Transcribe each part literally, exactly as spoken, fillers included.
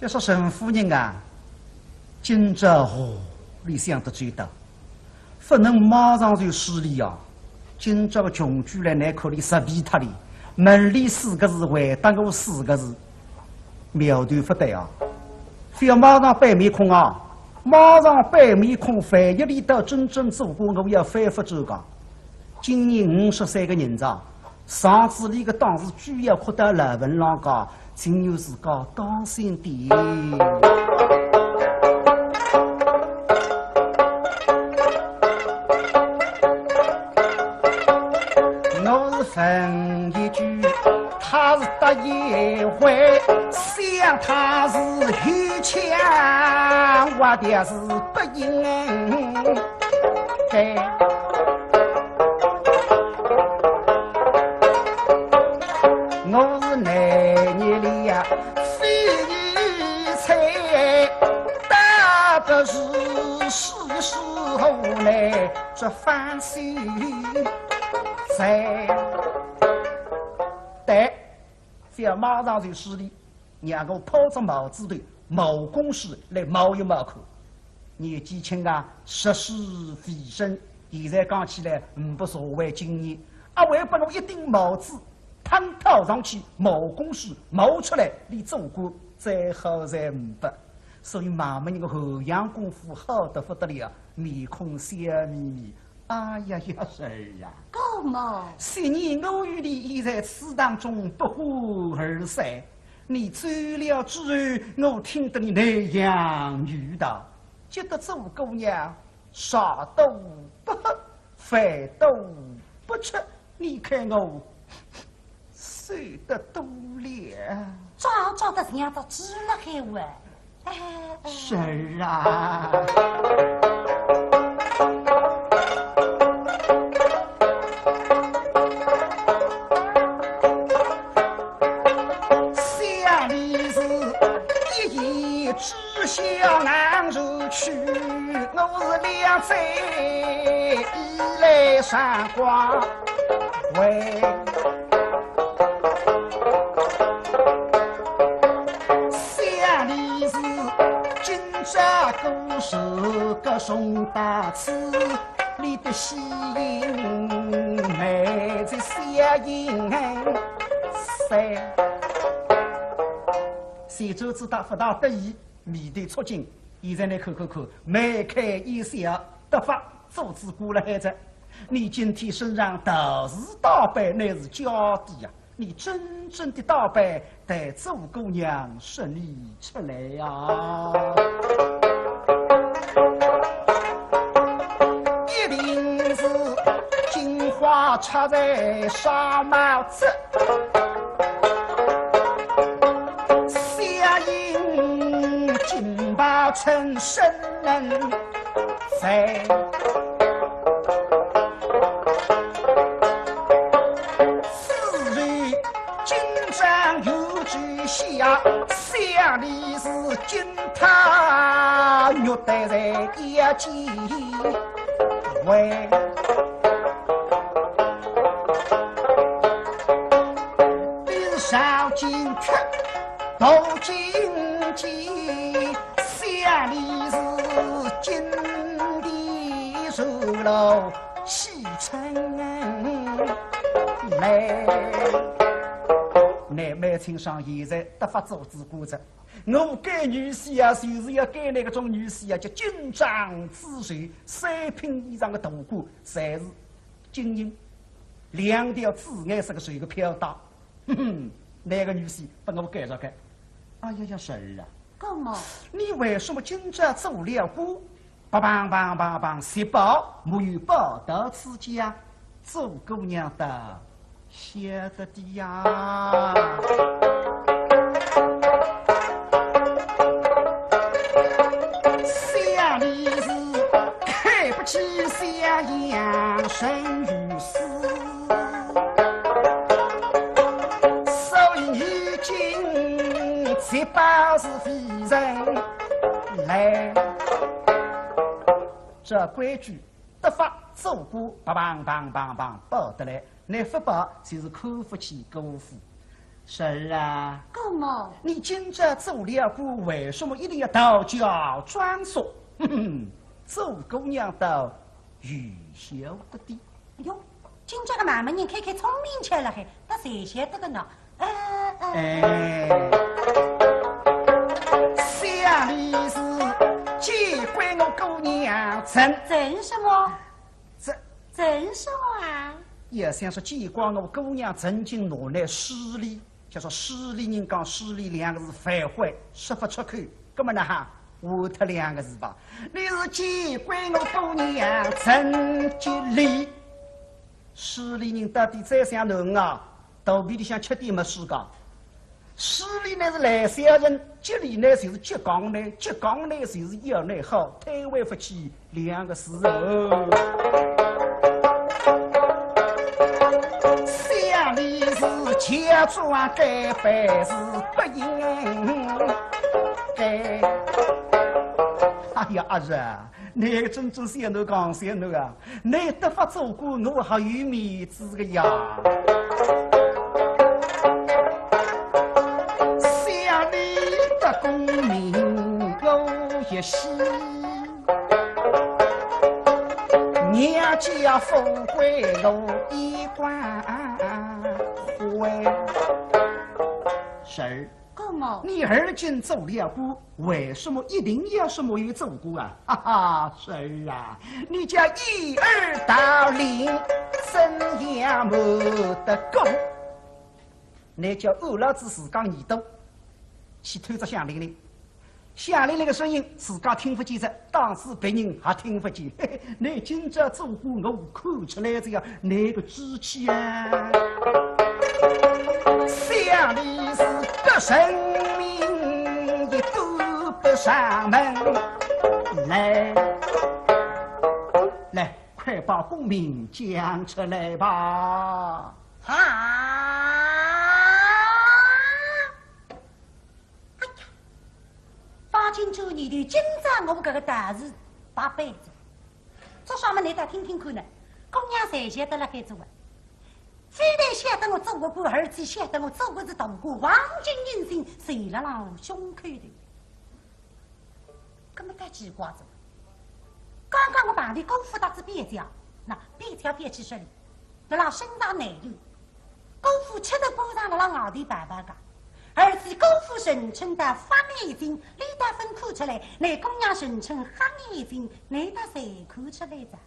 就说陈夫人啊，今朝哦，俚想得周到，勿能马上就势利啊。今朝个穷鬼来，倷看俚识别脱俚，问俚四个字，回答我四个字，苗头勿对啊。覅马上板面孔啊，马上板面孔，万一俚倒真正做官，我要翻勿转个。今年五十三个人哉， 上仔俚个档次，鬼要哭到老坟浪家，情愿自家当心点。我是问一句，他是答一回，想他是有腔，我的是不应。对。 我是难言了非一猜，大概是是时候呢，这番心在。对，覅马上就势利，让我抛只帽子头，冒功势来冒一冒看。年纪轻啊，识时务人，现在讲起来呒不社会经验，阿会拨我一顶帽子， 汤套上去，冒功势冒出来，俚做官再好侪呒不。所以妈妈人个涵养功夫好得不得了，面孔笑眯眯。哎呀呀，侄儿啊，姑母。昔年我与你已在此堂中不欢而散，你走了之后，我听得你那样语道，觉得做姑娘啥都不好， 饭都不吃，你看我瘦得多了。早早的人家都知了海外。哎，哎。侄儿啊。想你是一言之 小难入去，我是两岁以来上光会。想你是今朝故事个重大词，你的喜迎妹子小迎谁？ 徐州知道勿大得意，面对促进，现在呢，看看看，眉开眼笑，得法做仔官了海哉。你今天身上道士打扮乃是假的呀，你真正的打扮，待做姑娘说你出来呀。一定是金花插在纱帽子， 相迎金榜成身人在。此时金榜玉句下，想你是金 塔玉带在腰间围。比上金阙镀金髻，想你是金殿寿楼启程来。乃蛮清爽，现在得法做仔官哉。 我拣女婿啊，就是要拣那个种女婿啊，叫金章紫绶，三品以上的大官，侪是金印，两条紫颜色的绸个飘带。哼哼，那个女婿拨我拣着个。哎呀呀，侄儿啊，姑母，你为什么今朝做了官， 梆梆梆梆梆，喜报没有报到此家，做姑娘的晓得的呀。想你是看不起襄阳沈御史。 所以你今捷报是非人来。照规矩，得法做官，梆梆梆梆梆报得来，乃勿报就是看勿起姑父。侄儿啊，姑母，你今朝做了官，为什么一定要道教装束？哼哼，做姑娘倒有效果的。哟，今朝个妈妈人开开聪明腔了嘿，倒侪晓得个呢。呃，呃，哎，想你是见怪我姑娘曾曾什么？曾曾什么啊？也想说见怪我姑娘曾经拿来势利，就说势利人讲势利两个字反悔，说不出口，那么呢哈，换脱两个字吧。你是见怪我姑娘曾经利，势利人到底再想侬啊，肚皮里向吃点么事个。势利呢是烂小人，激利呢就是激刚呢，激刚呢就是要内耗，推位不起两个字哦。想你是假装该般是不应该。哎呀，阿侄啊，你真正是要侬讲些侬啊，你得法做官，我还有面子个呀。想你的功名我一息，娘家富贵我一关怀。侄儿，姑母，你而今做了官，为什么一定要说没有做过啊？哈哈，侄儿啊，你叫掩耳盗铃，怎样瞒得过？你叫掩牢仔自家耳朵，去偷只响铃铃。响铃铃个声音自家听不见哉，当时别人还听不见。嘿嘿，你今朝做官，我看出来哉呀，你个志气啊！想你是不成名，也端不上门来。来，快把功名讲出来吧。啊！哎呀，方卿转念头，今朝我搿个大事白办哉。做啥么，你倒听听看呢？姑娘侪晓得辣海做啊。非但晓得我做过官，而且晓得我做过是大官，黄金印信侪辣辣胸口头。 搿么倒奇怪哉。刚刚我碰见姑父搭仔表姐，那表姐表姐说哩，辣辣深山内里，姑父吃得官上辣辣外头跑跑个，而且姑父人称得法眼睛，俚倒朆看出来，倷姑娘人称瞎眼睛，倷倒侪看出来哉。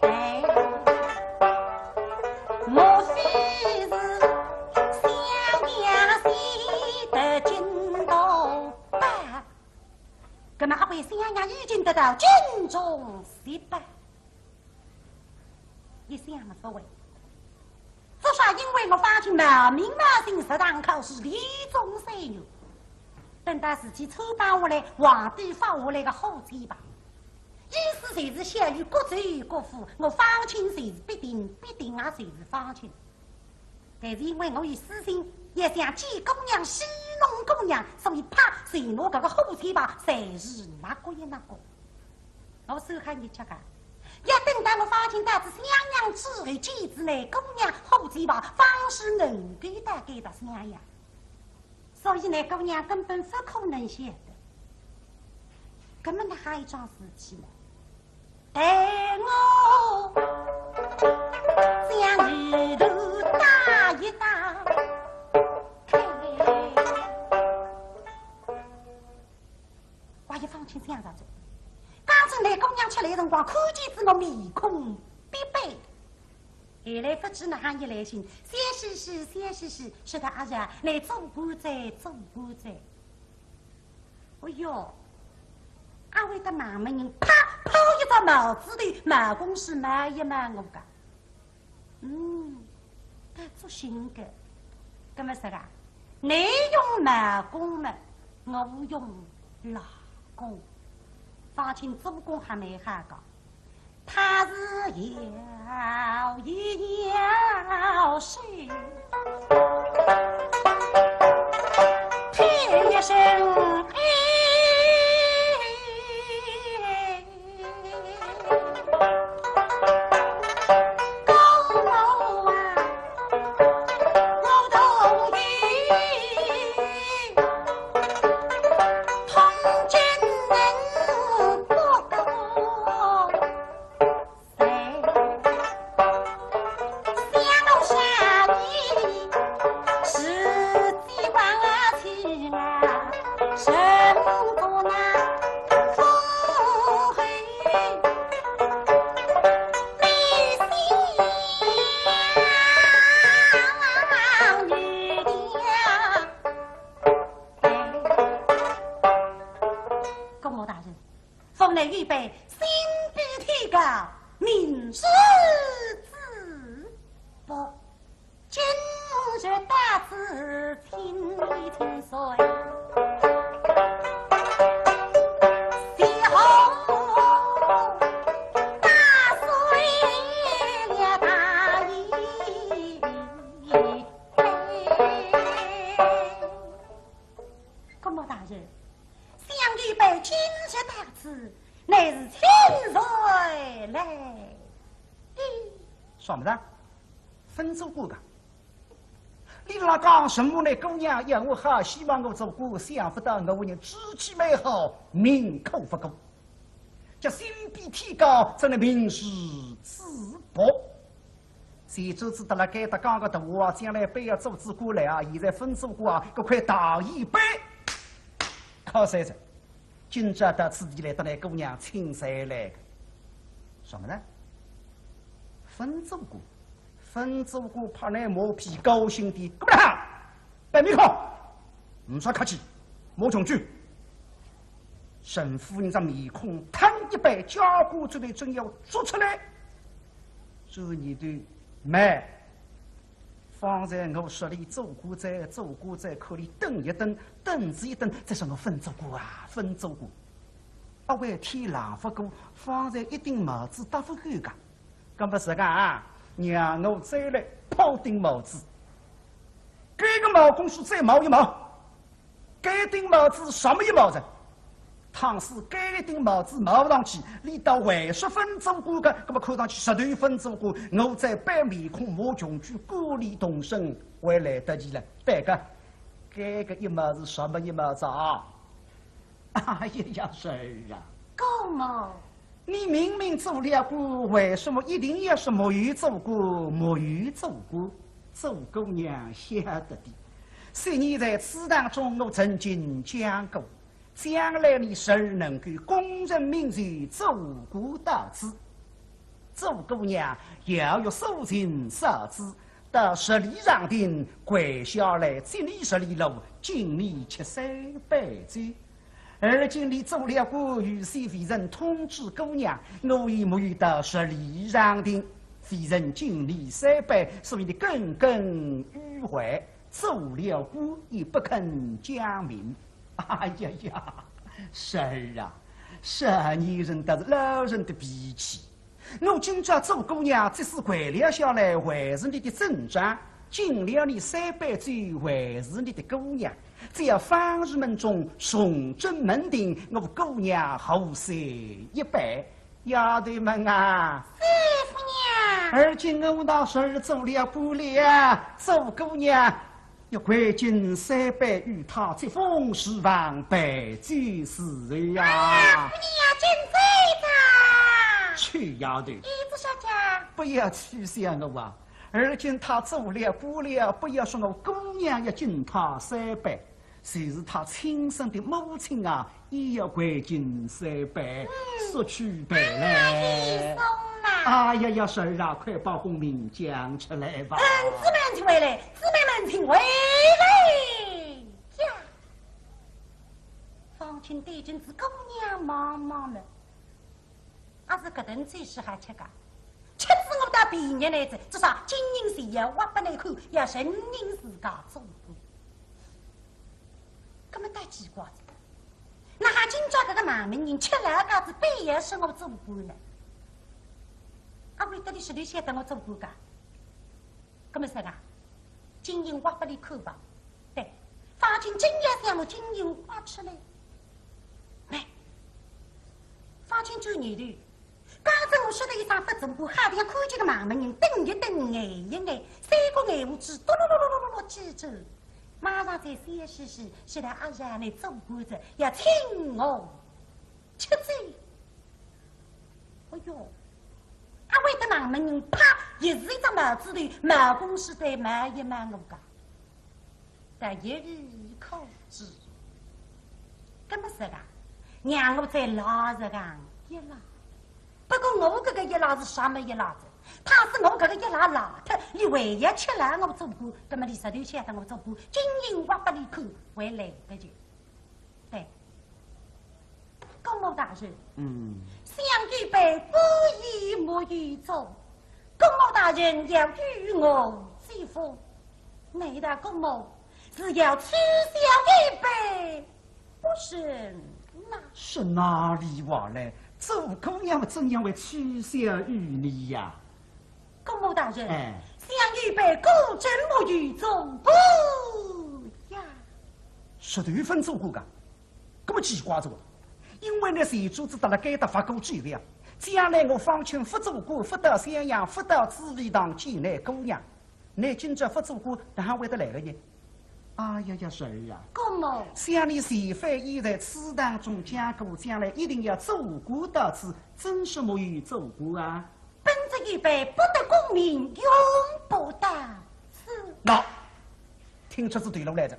哎，莫非是襄阳县的京东吧？搿么阿会襄阳县已经得到京中去吧？一想勿会，做啥？因为我方卿冒名冒姓，实梗考试连中三元，等到事体穿帮下来，皇帝发下来个好钱吧。 意思就是小女各走各府，我方卿就是必定，必定也就是方卿。但是因为我有私心，也想见姑娘，戏弄姑娘，所以啪，就拿搿个好钱吧，随时拿过一拿过。我手还热吃个，要等到我方卿到仔襄阳之后，见仔倷姑娘好钱吧，方氏能够到该搭襄阳。 所以呢，姑娘根本勿可能晓得。搿么哪哈一桩事体呢？待我将里头打一打开。哇，一方卿想着，光看见仔我面孔必白。后来勿知哪哈一来信，笑嘻嘻，笑嘻嘻，说道：“阿姐，倷做官哉，做官哉。”哎哟，阿会得骂么人，啪，抛一只帽子头，冒功是冒一冒我个。 嗯，搿作兴个。葛么啥个？倷用冒功么，我用老功。方卿做功还蛮好个，他是摇一摇手，听一声，哎。 姑母大人，奉倷一拜，新比天高，名师之伯。 今日到此请你千岁，谢候大岁爷大爷。姑母大人，想愚侄今日到此，乃是千岁来。咦，啥物事？ 朆做官个。俚辣讲什么呢？姑娘要我好，希望我做官，想不到我为人志气蛮好，命可勿过。叫心比天高，真的名师之伯。前头子搭辣该搭讲个大话，将来板要做仔官来啊，现在朆做官啊，搿块大衣板靠山哉。 今朝到此地来，搭倷姑娘请罪来个。啥物事？朆做官，朆做官，拍倷马屁高兴点，干嘛啦？白面孔，呒啥客气，马穷鬼。陈夫人只面孔腾一板，家官之头真要捉出来。这年头，慢。 方才我说俚做官哉，做官哉，可俚等一等，等仔一等，再说我朆做官啊，朆做官。阿会天冷勿过，方才一顶帽子搭勿够个。葛么自家啊，让我再来抛顶帽子。该个冒功是再冒一冒。 该顶帽子啥么一冒哉？倘使该顶帽子冒上去，俚倒还说朆做官个，葛么看上去实头朆做官，我再板面孔马穷鬼，官里动身，还来得及了。对个，该个一冒是啥么一冒哉啊？哎呀呀，侄儿啊！姑母。 你明明做了官，为什么一定要说没有做官，没有做官？做姑娘晓得的。昔年在此堂中，我曾经讲过，将来你侄儿能够功成名就，做官到此。做姑娘要有素质素质，到十里长亭跪下来，接你十里路，敬你吃三杯酒。 而今你做了官，预先未曾通知姑娘，我也没有到十里长亭，未曾敬你三杯，所以你耿耿于怀，做了官也不肯讲明。哎呀呀，侄儿啊，少年人倒是老人的脾气。 我今朝做姑娘，即使跪了下来，还是你的尊长；敬了你三杯酒，还是你的姑娘。只要方氏门中重整门庭，我姑娘何罪一拜。丫头们啊，是，夫人。而今我那侄儿做了官了，做姑娘 要跪敬三拜，与他接风书房，拜酒辞寿呀。啊，夫人要敬酒哉。臭丫头，一直说讲。不要取笑我啊！而今他做了官了，不要说我姑娘要敬他三拜，就是他亲生的母亲啊，也要跪尽三拜，说去拜来。哎，松啊！哎呀呀，侄儿啊，快把功名讲出来吧。嗯，姊妹请回来，姊妹们请回来呀。方卿对准仔姑娘望望么，阿是搿顿酒是好吃个，吃仔我倒便宜来哉，至少金银财宝挖拨倷看，要承认自家做官。 搿么倒奇怪哉，哪哈今朝搿个蛮门人吃了家子，半夜说我做官呢？阿会得俚实头晓得我做官个？搿么啥个？金印挖拨俚看吧。对，方卿真要想拿金印挖出来。来，方卿转念头， 刚才我说的一声勿做官，好像看见个蛮门人，瞪一瞪，眼一眼，三个眼珠子嘟噜噜噜噜噜噜转转，马上再笑嘻嘻，说道：“阿是倷做官哉，要请我吃酒。”哎哟，阿会得蛮门人啪，一记一只帽子头，冒功似的冒一冒我个。 但一语可知。搿么说个，让我再拉实梗一拉。不过我搿个一拉是啥么一拉哉？倘使我搿个一拉拉脱，俚还要吃了我做官，搿么俚实头晓得我做官，金印挖拨俚看，还来得及。对。 姑母大人，嗯。想愚侄故意没有做，姑母大人要与我接风，难道姑母是要取笑愚侄不成呐？说哪里话来？做姑娘么怎样会取笑于你呀？姑母大人，哎。想愚侄果真没有做官呀。说对方做官个， 搿么奇怪哉，因为倷前主子搭了该搭发过酒的呀，将来我方卿勿做官，勿到襄阳，勿到紫薇堂见倷姑娘，倷今朝勿做官，哪哈会得来个呢？哎呀呀，侄儿啊，姑母。想你前番已在此堂中讲过，将来一定要做官到此，怎说没有做官啊？本侄愚侄不得功名，用不到此。喏，听出仔头路来哉。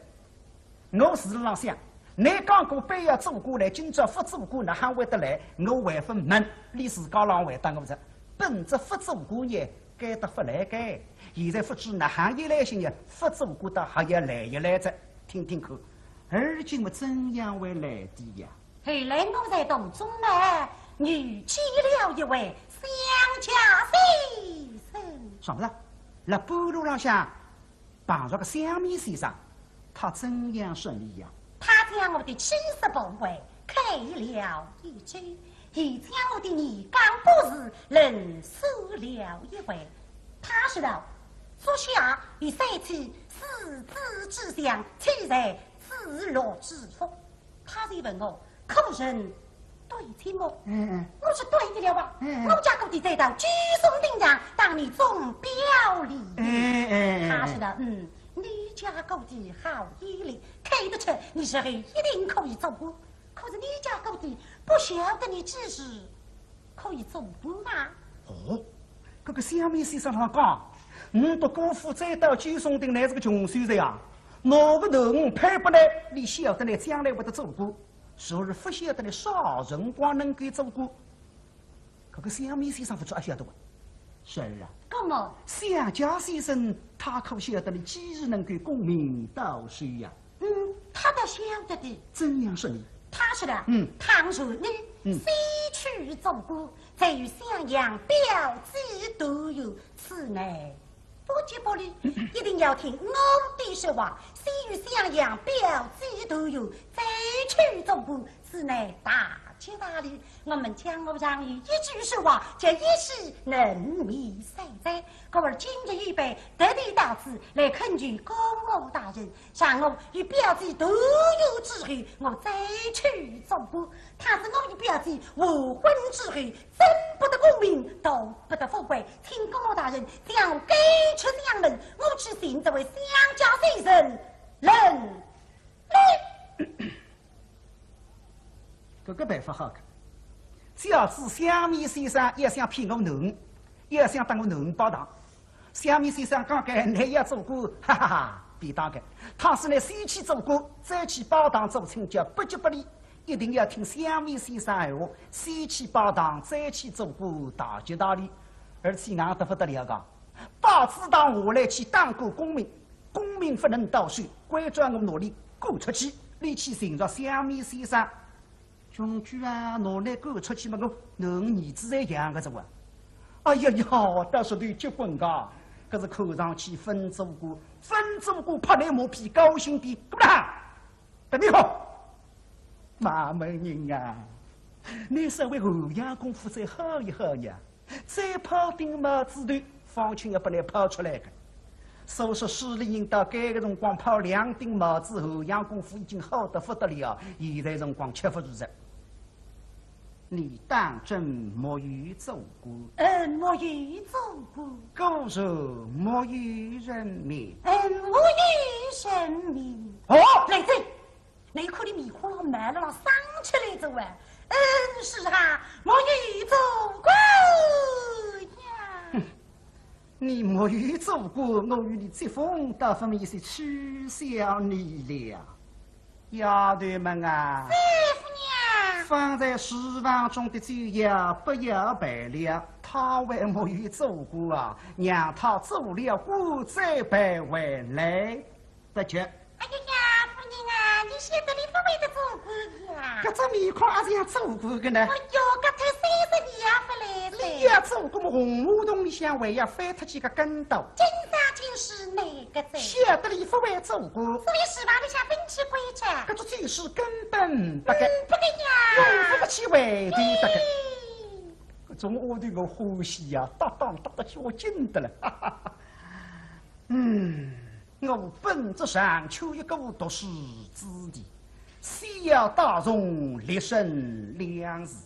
我是辣浪想，倷讲过非要做官来，今朝勿做官哪哈会得来？我还勿问，俚自家浪回答我哉。本侄勿做官呢，该搭勿来个。现在勿知哪哈一来兴呀，勿做官倒还要来一来哉。听听看，而今么怎样会来的呀？后来我在途中呢，遇见了一位相家先生。啥物事？辣半路浪向 碰着个相面先生，他怎样说你呀？他将我的青史本回看了一周，又将我的年纲博士论述了一回。他说道：足下有三妻四子之相，妻在子洛之府。 他就问我，可曾对亲么？嗯嗯。我说对的了啊，嗯嗯。我家姑爹在到九松亭上当你总表里。嗯嗯嗯。他说道，嗯，你家姑爹好眼力，看得出你日后一定可以做官。可是你家姑爹不晓得你几时可以做官啊？哦，搿个相面先生辣讲，倷笃姑父再到九松亭乃是个穷酸人呀，拿个囡儿配拨倷，俚晓得倷将来会得做官， 所以勿晓得倷啥辰光能够做官。搿个相面先生勿知阿晓得伐？侄儿啊，干么？相家先生他可晓得倷几时能够功名到手呀？嗯，他倒晓得的。怎样说呢？他说的，嗯。倘若你，嗯。先去做官，再与襄阳表姐团圆，此乃 不吉不利，一定要听我的说话，先与襄阳表姐团圆，再去做官，此乃大吉大利。我们江湖上有一句说话，叫一夕能免三灾。故而今日愚侄特地到此来恳求姑母大人，让我与表姐团圆之后，我再去做官。倘使我与表姐完婚之后， 争不得功名，夺不得富贵，请姑母大人将我赶出相门，我去寻这位相家先生论理。搿个办法好个，假使相面先生要想骗我囡儿，要想搭我囡儿拜堂，相面先生讲该倷要做官，哈哈哈，便当个。倘使倷先去做官，再去拜堂做亲家，不吉不利。一定要听相面先生闲话，先去拜堂，再去做官，大吉大利。而且硬得不得了个，拜仔堂下来去当官功名，功名不能到手，关照我拿俚赶出去，俚去寻着相面先生。 穷鬼啊，拿倷赶出去嘛，我拿儿子侪养个着哇。哎呀呀，倒是对结棍个，可是看上去勿做官，勿做官拍倷马屁高兴点，过来，等你好。妈妈人啊，倷稍微涵养功夫再好一好呀，再抛顶帽子头，方卿要拨倷抛出来个。 所以说，势利人到该个辰光抛两顶帽子，涵养功夫已经好得不得了，现在辰光吃勿住哉。你当真没有做官？嗯，没有做官。果然没有人命？嗯，没有人命。哦，来哉，倷看俚面孔浪毛了啦，生出来哉喂。嗯，是啊，没有做官呀。 你没有做官，我与你接风，倒不免是取笑你了。丫头们啊，谢夫人。方才书房中的酒呀，不要摆了，他还没有做官啊，让他做了官再摆回来。 不去。哎呀呀，夫人啊，你晓得俚勿会得做官呀。搿只面孔阿像做官个呢？哎哟，搿才三十年也勿来哉。俚要做官么，红马桶里向还要翻脱几个跟斗。今朝竟是哪个哉？晓得俚勿会做官。所以书房里向勿去关照。搿只酒水根本勿该。嗯，勿该呀。用勿起回头勿该。咦。搿种丫头我欢喜呀，搭档搭得起我劲得了。嗯。 我本只想求一个读书子弟，先要大从立身两字，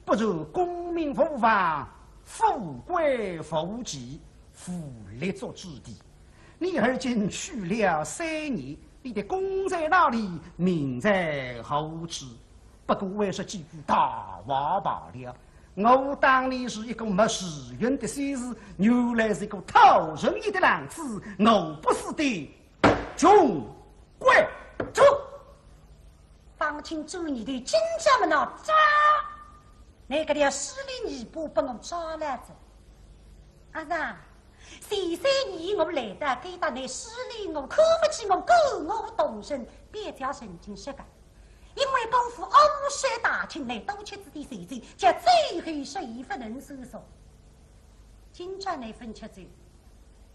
不求功名无望，富贵无期，无立足之地。你而今去了三年，你的功在哪里，名在何处？不过为是几句大话罢了。 我当你是一个没时运的小子，原来是一个讨人厌的浪子，我不死的穷鬼。走！方卿转念头，今朝么喏，抓！倷搿条势利尾巴拨我抓牢哉。阿丈，前三年我来到该搭，倷势利我，看勿起我，赶我动身，蹩脚神经质个。 因为姑父阿武说大清来多吃仔点水酒，叫最后说伊勿能收手。今朝倷勿吃酒，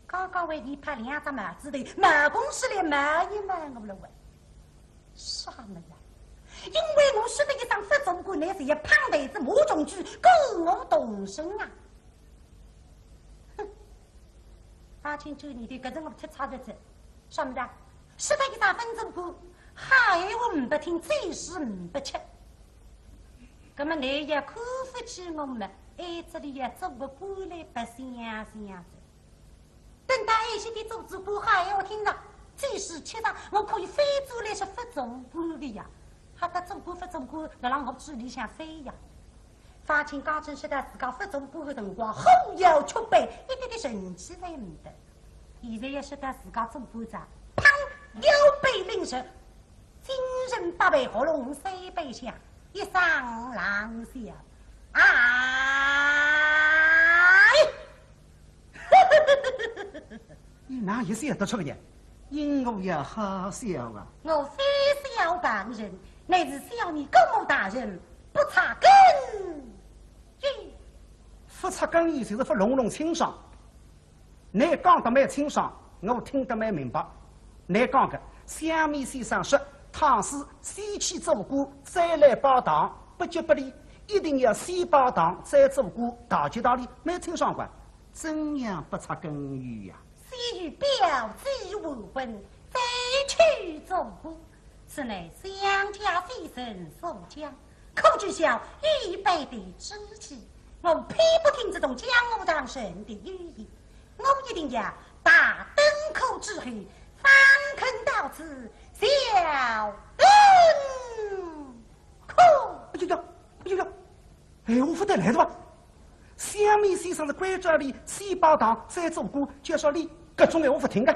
刚刚为伊拍两只帽子头，毛公司来骂一骂我了喂。啥么呀？因为我说得一声勿做官，倷是一胖头子马穷鬼，赶我动身啊！哼，方卿转念头，搿是我出差日子。 啥么子？说得一声勿做官，好闲话呒不听，酒水呒不吃。葛么倷也看勿起我么，哎，这里也做个官来白相相哉。等到哎，现在做仔官好闲话听着，酒水吃着，我可以翻转来说勿做官的呀。还搭做官勿做官，辣辣我嘴里向翻呀。方卿刚正说到自家勿做官的辰光，虎腰曲背，一点点神气侪呒不。 现在要说到自家做官哉，砰，腰背领直，精神百倍，喉咙三倍响，一声冷笑。哎！你哪一笑得出个呀？因何要好笑啊？我非笑旁人，乃是笑你姑母大人不察根。咦，不察根意就是勿弄弄清爽。 倷讲得蛮清爽，我听得蛮明白。倷讲个，相面先生说，倘使先去做官，再来拜堂，不吉不利，一定要先拜堂，再做官，大吉大利，蛮清爽个。怎样不察根语呀？先与表姐完婚，再去做官，此乃相家先生所讲。 可知晓愚辈的志气，我偏不听这种江湖上人的语言，我一定要大登科之后，方肯到此小登科。哎呦呦，哎呦呦，闲话勿得来个吧？相面先生是关照俚先拜堂再做官，就说俚搿种闲话勿听个，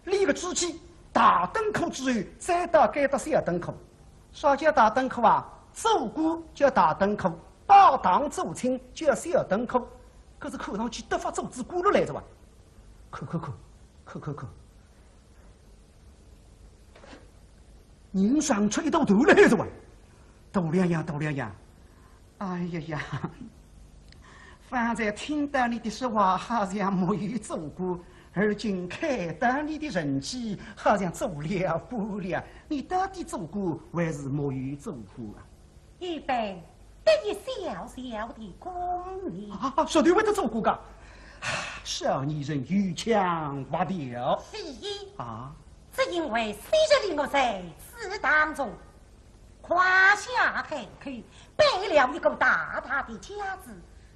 俚个志气大顿课之后，再到该搭小顿课。啥叫大顿课啊？做官叫大顿课，拜堂做亲叫小顿课。可是看上去得法做仔官了来着哇？看看看，看看看，人上出一道头来着哇？大两样，大两样。 哎呀呀，方才听到你的说话，好像没有做官，而今看到你的人气，好像做了官了。你到底做官还是没有做官啊？愚辈，得一小小的功名。啊，绝对会得做官噶。啊，少年人有腔无调。非也。啊？只因为昔日的我在此堂中 夸下海口，背了一个大大的架子，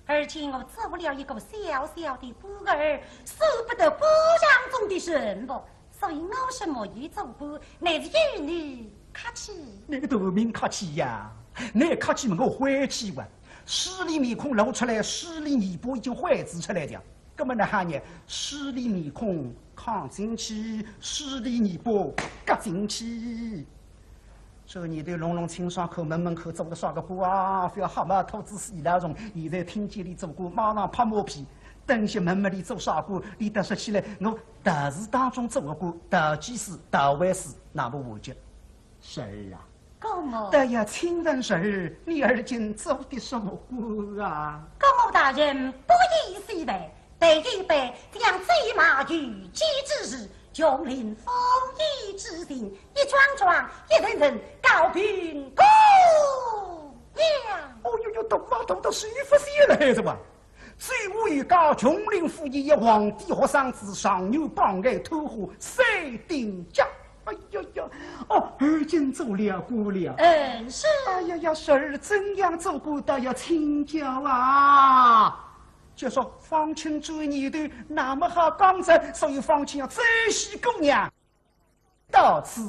而今我做了一个小小的官儿，算不得官场中的人物，所以我是没有做官，乃是与你客气。你个大明客气呀，你客气么我晦气哇！势利面孔露出来，势利尾巴已经坏子出来的。那么哪哈呢？势利面孔囥进去，势利尾巴夹进去。 这年头弄弄清爽看，问问看做的啥个官啊？覅吓嘛，兔子死脑虫。现在听见你做官，马上拍马屁。等歇问问你做啥官，你得说起来，我道士当中做个官，道济寺、道会寺，那么我就。侄儿啊，姑母。倒要请问侄儿，你而今做的什么官啊？姑母大人不必细问， 待愚辈将这马御街之事，穷林风雨之情，一桩桩，一层层，告禀姑娘。哦哟哟，大啊大得水勿洗了，还是哇？水无鱼家，穷林府一夜，皇帝学生子，状元榜眼，探花三等甲。哎呀呀，哦，而今做了官了。嗯，是。哎呀呀，侄儿怎样做官，倒要请教啊。 就说方卿转念头，那么好讲哉，所以方卿要再许姑娘。到此